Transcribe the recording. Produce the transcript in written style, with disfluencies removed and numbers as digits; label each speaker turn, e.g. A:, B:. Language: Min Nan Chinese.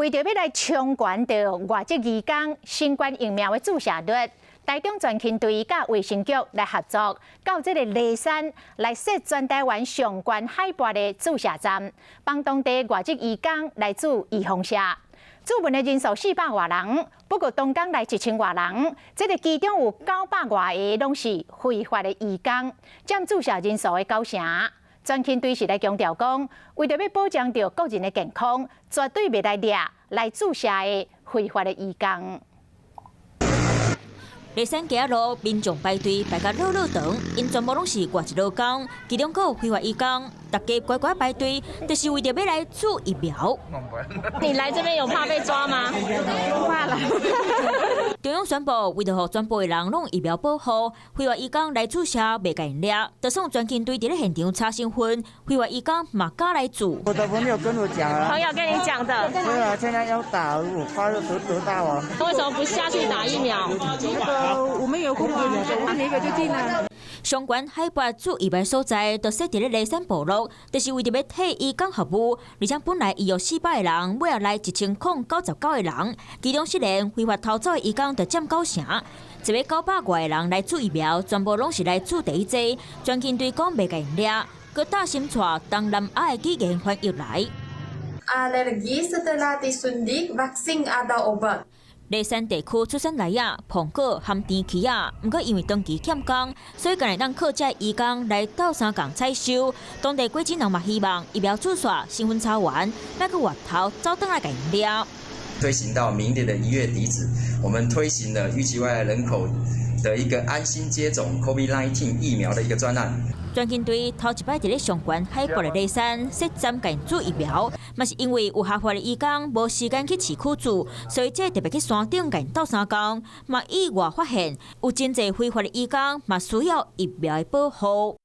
A: 為著欲來衝懸著外籍移工新冠疫苗的注射率，台中全勤隊佮衛生局來合作，到這个梨山來設全台灣上懸海拔的注射站，幫當地外籍移工來注預防射。注文的人數400外人，不過當工來1000外人，這个其中有900外个攏是非法的移工，佔注射人數的9成。全勤隊是來強調講，為著欲保障著國人的健康，絕對袂來掠來注射的非法的移工。
B: 梨山街仔路民眾排隊排甲落落長，𪜶全部攏是外籍勞工，其中閣有非法移工，大家乖乖排隊，就是為著欲來注疫苗。
C: 你來這邊有怕被抓嗎？
D: 不怕啦。
B: 中央宣布，為著予全部的人攏疫苗保護，非法移工來注射袂共𪜶掠，就算全勤隊佇咧現場查身份，非法移工嘛敢來注。
E: 我的朋友跟我講啊。
C: 朋友跟你講的。
E: 對啊，現在要打，我怕得得到啊。
C: 為什麼不下去打疫苗？
D: 我們有空啊，那個就進來。
B: 上懸海拔注疫苗所在，就設佇咧梨山部落，就是為著欲替移工服務。而且本來預約400個人，尾仔來1099個人，其中雖然非法偷走的移工就佔9成。一个900外個人來注疫苗，全部攏是來注第一劑。全勤隊講袂共𪜶掠，閣擔心帶東南亞的語言翻譯來。
F: Alergi setelah disuntik vaksin atau obat.
B: 梨山地區出產梨仔、蘋果和甜柿仔，毋過因為長期欠工，所以干焦會當靠這移工來鬥相共採收。當地果子農嘛希望疫苗注射，身份查完，莫閣越頭走轉來共𪜶掠。
G: 推行到明年的1月底止，我們推行了預計外來人口的一個安心接種 COVID-19 疫苗的一個專案。
B: 全勤隊頭一擺佇咧上懸海拔的梨山設站共注疫苗，嘛是因為有合法的移工無時間去市區注，所以這特別去山頂共鬥相共，嘛意外發現有真濟非法的移工嘛需要疫苗的保護。